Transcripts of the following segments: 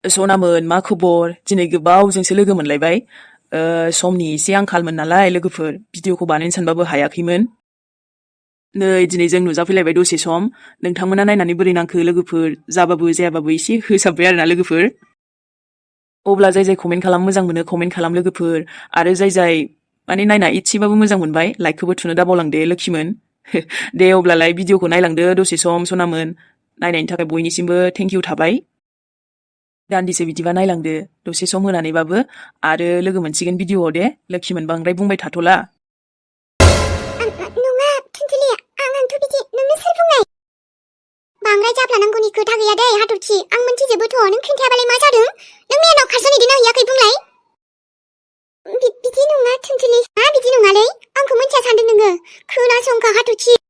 सनामोन मा खबर दिनै गोबावजोंसो लोगो मोनलायबाय समनि एसे आंखालमोन नालाय लोगोफोर भिडिअखौ बानायनो सानबाबो हायाखैमोन नै दिनै जों नुजाफैलायबाय दसे सम नोंथांमोना नायनानै बोरै नांखो लोगोफोर जाबाबो जायाबाबो एसे होसाबबाय आरोना लोगोफोर अब्ला जाय जाय कमेन्ट खालाम मोजां मोनो कमेन्ट खालाम लोगोफोर आरो जाय जाय माने नायना एसेबाबो मोजां मोनबाय लाइकखौबो थुनो दाबावलांदे लोखिमोन दे अब्लालाय भिडिअखौ नायलांदो दसे सम सनामोन नायनायनि थाखाय बयनिसिमबो थेंक इउ थाबाय दान्दिसे बिदिबा नायलांदो दसे सम होनानैबाबो आरो लोगो मोनसिगोन भिडिअआव दे लोखिमोन बांद्राय बुंबाय थाथ'ला नङा थुनथुलि आंथ' बिदि नोंनो सोर बुंनाय बांद्राय जाफ्लानांगौनि खोथा गैया दे हाथरखि आं मोनथिजोबोथ' नों खोन्थायाबालाय मा जादों नों मेनाव खारसन हैदोंना हैयाखै बुंलाय बिदि नङा थुनथुलि बिदि नङालै आंखौ मोनथिया सानदों नोङो खोनासंखा हाथरखि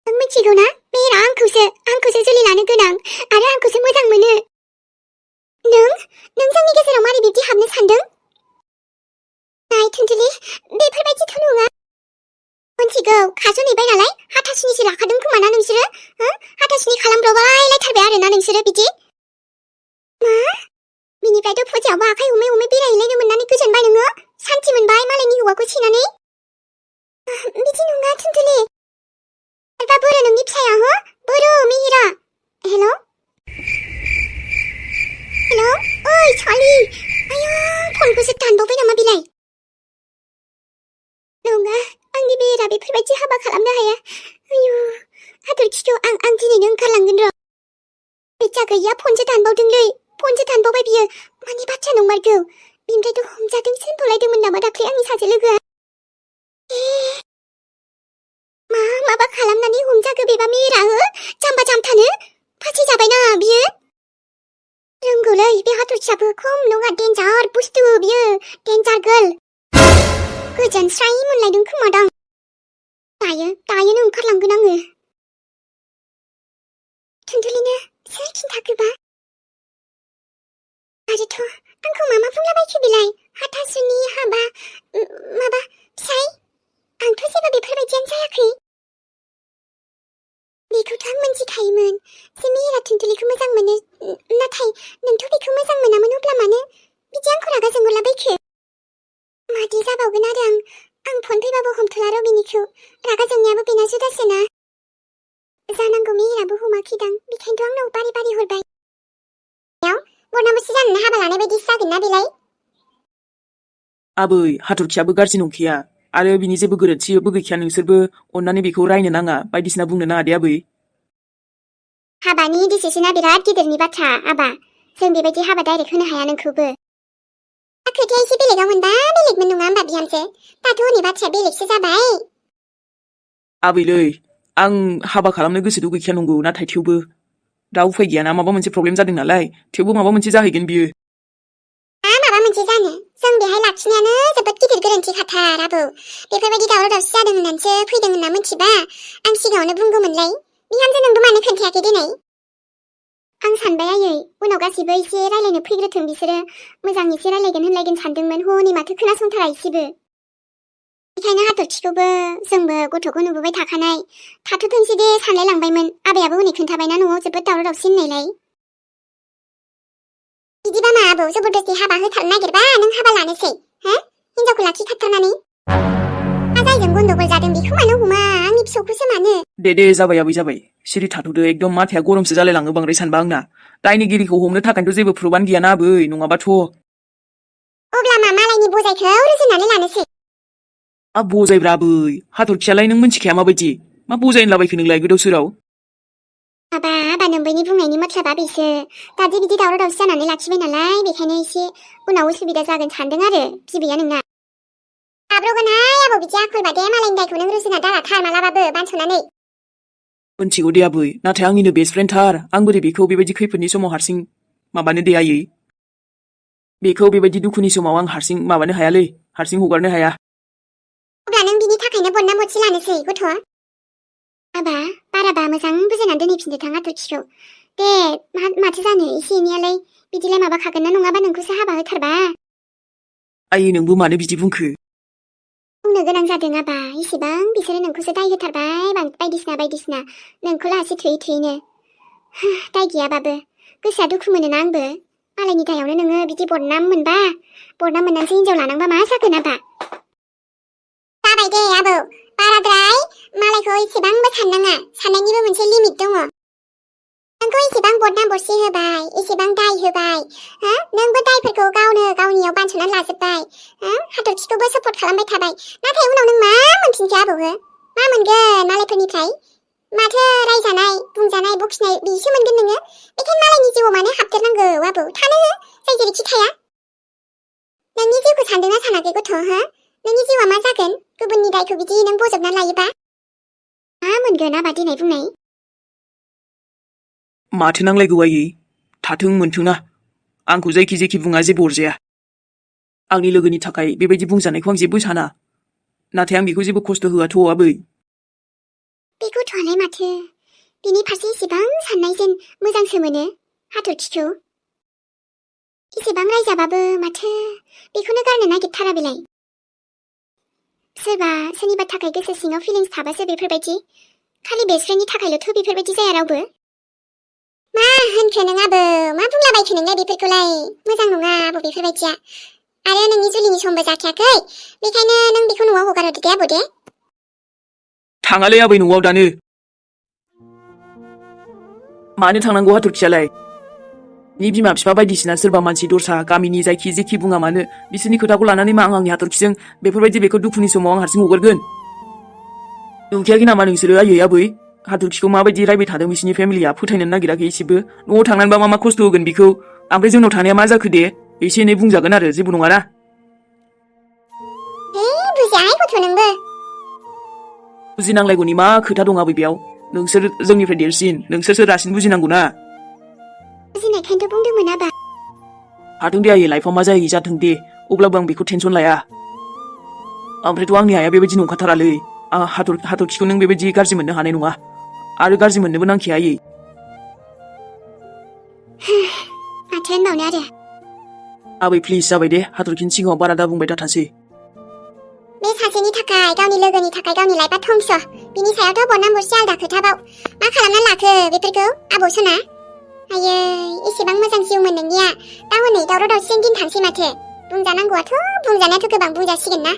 नों मिथिगौ ना मेहेरा आंखौसो जुलि लानो गोनां आरो आंखौसो मोजां मोनो नों जोंनि गेजेराव मारै बिब्दि हाबनो सानदों नाय थुनथुलि बेफोरबायदिथ' नङा मोनथिगौ खारसनहैबाय नालाय हाथासुनिसो लाखादों खोमा ना नोंसोरो हाथासुनि खालामब्रबायलायथारबाय आरोना नोंसोरो बिदि मा बिनिफ्रायथ' फुजायावबो आखाइ हमै हमै बेरायहैलायनो मोननानै गोजोनबाय नोङो सान्थि मोनबाय मालायनि हौवाखौ सिनानै बिदि नङा थुनथुलि दा बोरो नोंनि फिसाया बोरो मिहिरा हेल' ओइ सालि आया फनखौसो दानबावबाय नामा बिलाय नङा आंनि बेरा बेफोरबायदि हाबा खालामनो हाया आयु हाथरखिखौ आं दिनैनो ओंखारलांगोन र' बेजा गैया फनसो दानबावदोंलै फनसो दानबावबाय बियो मानि बाथ्रा नंमारगौ बिनिफ्रायथ' हमजादोंसो होनबावलायदोंमोन नामा दाख्लै आंनि सासे लोगोआ माबा खालामनानै हमजाखो बेबा मेरा जाम्बा जाम्थानो फासि जाबायना बियो रोंगौलै बे हाथरखियाबो खम नङा डेन्जार बुस्थु बियो डेन्जार गार्ल गोजोनस्राय मोनलायदों खोमादां दायोनो ओंखारलांगोन आङो थुनथुलिनो सोर खिन्थाखोबा आरोथ' आंखौ मा बुंलाबायखो बिलाय हाथासुनि हाबा माबा फिसाय आंथ' जेबो बेफोरबायदियानो जायाखै बेखौथ' आं मोनथिखायोमोन जे मेहेरा थुनथुलिखौ मोजां मोनो नाथाय नोंथ' बेखौ मोजां मोनामोन अब्ला मानो बिदि आंखौ रागा जोंहरलाबायखो मादि जाबावगोन आरो आं फन फैबाबो हमथ'ला रबिनिखौ रागा जोंनायाबो बेना जुदासोना जानांगौ मेहेराबो हमाखैदां बेखायनोथ' आंनाव बारि हरबाय बरनामोसो जानोनो हाबा लानाय बायदिसो जागोन ना बेलाय आबै हाथरखियाबो गाज्रि नंखाया आरो बिनि जेबो गोरोन्थिबो गैखाया नोंसोरबो अन्नानै बेखौ रायनो नाङा बायदिसिना बुंनो नाङा दे आबै हाबानि डिसिसना बिराद गिदिरनि बाथ्रा आबा जों बेबायदि हाबा डाइरेक्ट होनो हाया नोंखौबो खोथाया एसे बेलेगाव मोनबा बेलेगमोन नङा होमबा बिहामजो दाथ' हनै बाथ्राया बेलेगसो जाबाय आबैलै आं हाबा खालामनो गोसोथ' गैखाया नंगौ नाथाय थेवबो दा उफाय गैयाना माबा मोनसे प्रब्लेम जादों नालाय थेवबो माबा मोनसे जाहैगोन बियो माबा मोनसे जानो जों बेहाय लाखिनायानो जोबोद गिदिर गोरोन्थि खाथार आबौ बेफोरबायदि दावराव दावसि जादों होननानैसो फैदों होनना मिथिबा आं सिगाङावनो बुंगौमोनलै बिहामजो नोंबो मानो खोन्थायाखै दिनै आं सानबाय आयै उनाव गासैबो एसे रायलायनो फैग्रोथों बिसोरो मोजां एसे रायलायगोन होनलायगोन सानदोंमोन हनै माथो खोनासंथारा एसेबो बेखायनो हाथरखिखौबो जोंबो गथ'खौ नुबोबाय थाखानाय थाथ'थोंसै दे सानलाय लांबायमोन आबैयाबो हनै खोन्थाबायना न'आव जोबोद दावराव दावसि होननायलाय बिदिबा मा आबौ जबरदस्ति हाबा होथारनो नागिरबा नों हाबा लानोसै हिनजावखौ लाखिखाथारनानै जायजों गन्डगल जादों बेखौ मानो हमा आंनि फिसौखौसो मानो दे जाबाय आबै जाबाय सिरि थाथ'दो एकदम माथाया गरमसो जालायलाङो बांद्राय सानबा आंना दायनिगिरिखौ हमनो थाखायथ' जेबो प्रुफानो गैयाना आबै नङाबाथ' अब्ला मा मालायनि बजायखौ रुजुनानै लानोसै बजायब्रा आबै हाथरखियालाय नों मिन्थिखाया माबायदि मा बजाय होनलाबायखो नोंलाय गोदाव सोराव आबा नोंबैनि बुंनायनि मथ्लाबा बेसो दादि बिदि दावराव दावसि जानानै लाखिबाय नालाय बेखायनो एसे उनाव उसुबिदा जागोन सानदों आरो बिबैया नोंना गाब्रगोनहाय आबौ बिदि आखल बादे मालायनि दायखौ नों रुजुना दाराथार मालाबाबो बानस'नानै मोनथिगौ दे आबै नाथाय आंनिनो बेस्ट फ्रेन्डथार आं बोरै बेखौ बेबायदि खैफोदनि समाव हारसिं माबानो दे आयै बेखौ बेबायदि दुखुनि समाव आं हारसिं माबानो हायालै हारसिं हगारनो हाया अब्ला नों बिनि थाखायनो बन्ना मथि लानोसै गथ'आ आबा बाराबा मोजां बुजायनानै दोनहैफिनदो थां हाथरखिखौ दे माथो जानो एसे एनैयालाय बिदिलाय माबाखागोन ना नङाबा नोंखौसो हाबा होथारबा आयै नोंबो मानो बिदि बुंखो बुंनो गोनां जादों आबा इसेबां बिसोरो नोंखौसो दाय होथारबाय बायदिसिना नोंखौ लासै थुयैनो दाय गैयाबाबो गोसोआ दुखु मोनोना आंबो मालायनि दायावनो नोङो बिदि बदनाम मोनबा बदनाम मोननानैसो हिनजाव लानांबा मा जागोन आबा जाबाय दे आबौ बाराद्राय मालायखौ एसेबांबो साननाङा साननायनिबो मोनसे लिमिट दङ नोंखौ एसेबां बदनाम बरसि होबाय एसेबां दाय होबाय नोंबो दायफोरखौ गावनो गावनियाव बानस'नानै लाजोब्बाय हाथरखिखौबो सापर्ट खालामबाय थाबाय नाथाय उनाव नों मा मोनफिनखो आबौ मा मोनगोन मालायफोरनिफ्राय माथो रायजानाय बुंजानाय बखिनाय बिसो मोनगोन नोङो बेखायनो मालायनि जिउआव मानो हाबदेरनांगौ आबौ थानो हो जाय जेरैखि थाया नोंनि जिउखौ सानदोंना सानाखै गथ' नोंनि जिउआ मा जागोन गुबुननि दायखौ बिदि नों बजबना लायोबा मा मोनगोन आबा दिनै बुंनाय माथो नांलायगौ आयै थाथों मोनथोंना आंखौ जायखि जेखि बुङा जेबो अरजाया आंनि लोगोनि थाखाय बेबायदि बुंजानायखौ आं जेबो साना नाथाय आं बेखौ जेबो खस्थ' होआथ' आबै बे गथ'आलाय माथो बिनि फारसे एसेबां साननायजों मोजांसो मोनो हाथरखिखौ एसेबां रायजाबाबो माथो बेखौनो गारनो नागिरथारा बेलाय सोरबा सोरनिबा थाखाय गोसो सिङाव फिलिंस थाबासो बेफोरबायदि खालि बेस्ट फ्रेन्डनि थाखायल'थ' बेफोरबायदि जाया रावबो मा होनखो नों आबौ मा बुंलाबायखो नोंलाय बेफोरखौलाय मोजां नङा आबौ बेफोरबायदिया आरो नोंनि जुलिनि समबो जाखायाखै बेखायनो नों बेखौ न'आव हगारहरदो दे आबौ दे थाङालै आबै न'आव दानो मानो थांनांगौ हाथरखियालाय नि बिमा बिफा बायदिसिना सोरबा मानसि दस्रा गामिनि जायखि जेखि बुङा मानो बिसोरनि खोथाखौ लानानै मा आंनि हाथरखिजों बेफोरबायदि बेखौ दुखुनि समाव आं हारसिं हगारगोन नुखायाखै नामा नोंसोरो आयै आबै हाथरखिखौ माबायदि रायबाय थादों बिसोरनि फेमिलिया फोथायनो नागिराखै एसेबो न'आव थांनानैबा मा खस्थ' होगोन बेखौ ओमफ्राय जोंनाव थानाया मा जाखो दे एसे एनै बुंजागोन आरो जेबो नङाना बुजियाहाय गथ' नोंबो बुजिनांलायगौनि मा खोथा दं आबै बेयाव नोंसोर जोंनिफ्राय देरसिन नोंसोरसो रासिन बुजिनांगौना बुजिनायखायनोथ' बुंदोंमोन आबा हाथों दे आयै लाइफआव मा जायो जाथों दे अब्लाबो आं बेखौ टेनसन लाया ओमफ्रायथ' आंनि आइया बेबायदि नंखाथारालै हाथरखिखौ नों बेबायदि गाज्रि मोननो हानाय नङा आरो गाज्रि मोननोबो नांखाया आयै माथो होनबावनो आरो आबै प्लिज जाबाय दे हाथरखिनि सिगाङाव बारा दा बुंबाय थाथासै बे सासेनि थाखाय गावनि लोगोनि थाखाय गावनि लाइफआ धंस बिनि सायावथ' बदनाम बरसि आलदा खोथाबाव मा खालामना लाखो बेफोरखौ आबौ सना आयै एसेबां मोजां जिउमोन नोंनिया दा हनै दावराव दावसिजों दिन थांसै माथो बुंजानांगौआथ' बुंजानायाथ' गोबां बुंजासिगोन ना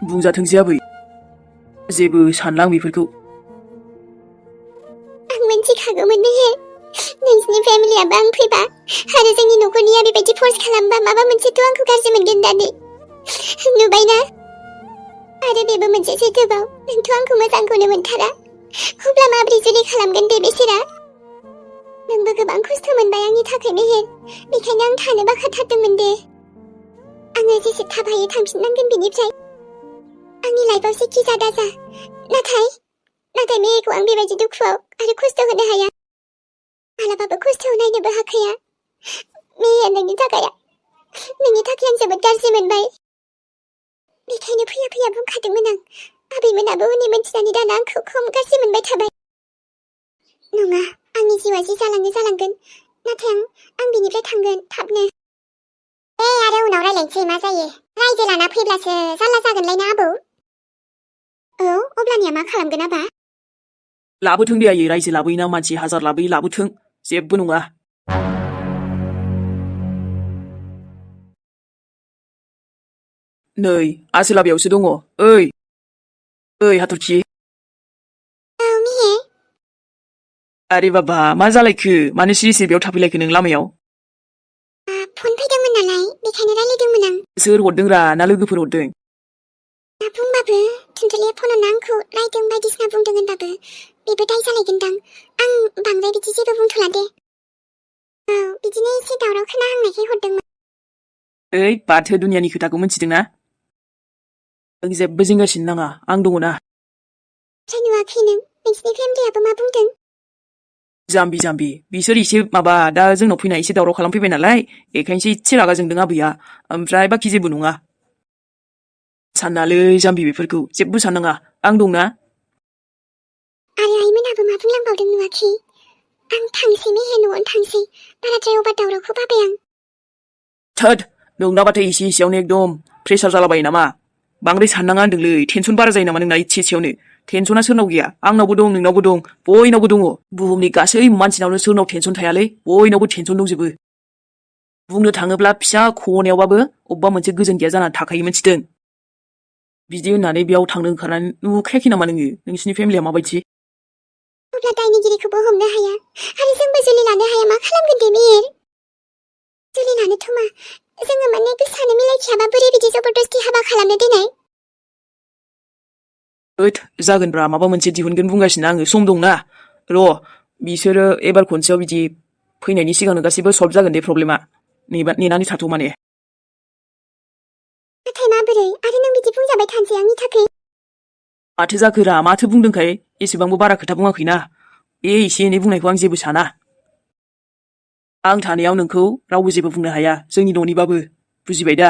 बुंजाथोंसै आबै जेबो सानला आं बेफोरखौ आं मोनथिखागौमोन मेहेर नोंसिनि फेमिलियाबो आं फैबा आरो जोंनि न'खरनिया बेबायदि फर्स खालामबा माबा मोनसेथ' आंखौ गाज्रि मोनगोन होननानै नुबायना आरो बेबो मोनसे सैथोबाव नोंथ' आंखौ मोजांखौनो मोनथारा अब्ला माबोरै जुलि खालामगोन दे बेसोरा नोंबो गोबां खस्थ' मोनबाय आंनि थाखाय मेहेर बेखायनो आं थानो बाखाथारदोंमोन दे आङो जेसे थाब हायो थांफिननांगोन बेनिफ्राय आंनि लाइफआव जेखि जा दाजा नाथाय मेहेरखौ आं बेबायदि दुखुआव आरो खस्थ' होनो हाया मालाबाबो खस्थ'आव नायनोबो हाखाया मेहेर नोंनि थाखाय आं जोबोद गाज्रि मोनबाय बेखायनो फैया बुंखादोंमोन आं आबैमोनाबो उनै मोनथिनानै दाना आंखौ खम गाज्रि मोनबाय थाबाय नङा आंनि जिउआ जि जालांगोन नाथाय आं बिनिफ्राय थांगोन थाबनो आरो उनाव रायलायनोसै मा जायो रायजो लाना फैब्लासो जारला जागोनलायना आबौ औ अब्लानिया मा खालामगोन आबा लाबोथों दे आयै रायजो लाबोयोना मानसि हाजार लाबोयो लाबोथों जेबो नङा नै आसोला बेयावसो दङ ओइ हाथरखि औ मेहेर आरे बाबा मा जालायखो मानो सिरि बेयाव थाफैलायखो नों लामायाव फन फैदोंमोन नालाय बेखायनो रायलायदोंमोन आं सोर हरदोंरा ना लोगोफोर हरदों बुंबाबो थुनथुलिया फन हरना आंखौ रायदों बायदिसिना बुंदों होनबाबो बेबो दाय जालायगोनदां आं बांद्राय बिदि जेबो बुंथ'ला दे औ बिदिनो एसे दावराव खोनाहांनायखाय हरदोंमोन ओइ बाथो दुनियानि खोथाखौ मिथिदोंना नों जेबो जिंगासिनो नाङा आं दङ ना ओमफ्राय नुवाखै नों नोंसिनि फेमिलियाबो मा बुंदों जाम्बि बिसोर एसे माबा दा जोंनाव फैना एसे दावराव खालामफैबाय नालाय बेखायनोसो एसे रागा जोंदों आबैया ओमफ्राय बाखि जेबो नङा साननालै जाम्बि बेफोरखौ जेबो साननाङा आं दंना आरो आइमोनाबो मा बुंलांबावदों नुवाखै आं थांसै मेहेर न'आवनो थांसै बाराद्राय अबार दावरावखौ बाबाय आं थोद नोंनाबाथाय एसे एसेयावनो एकदम प्रेसार जालाबायो नामा बांद्राय साननाङा होनदोंलै टेनसन बारा जायो नामा नोंना एसेयावनो टेनसना सोरनाव गैया आंनावबो दं नोंनावबो दं बयनावबो दङ बुहुमनि गासै मानसिनावनो सोरनाव टेनसन थायालै बयनावबो टेनसन दंजोबो बुंनो थाङोब्ला फिसा ख'नायावबाबो अबेबा मोनसे गोजोन गैया जाना थाखायो मिथिदों। बिदि होननानै बेयाव थांनो ओंखारनानै नुखायाखै नामा नोङो नोंसिनि फेमिलिया माबायदि? अब्ला दायनिगिरिखौबो हमनो हाया आरो जोंबो जुलि लानो हाया मा खालामगोन दे मिहिर? जुलि लानोथ' मा जोङो माने गोसोआनो मिलायखायाबा बोरै बिदि जबरदस्ति हाबा खालामनो देनाय? ओद जागोनब्रा माबा मोनसे दिहुनगोन बुंगासिनो आङो सम दंना। र' बिसोरो एबार खनसेयाव बिदि फैनायनि सिगांनो गासैबो सल्भ जागोन दे प्रब्लेमा। नेनानै थाथ' माने। नाथाय माबोरै आरो नों बिदि बुंजाबाय थानोसै आंनि थाखाय? माथो जाखोरा माथो बुंदोंखाय एसेबांबो बारा खोथा बुङाखैना। बे एसे एनै बुंनायखौ आं जेबो साना। आं थानायाव नोंखौ रावबो जेबो बुंनो हाया जोंनि न'निबाबो बुजिबाय दा?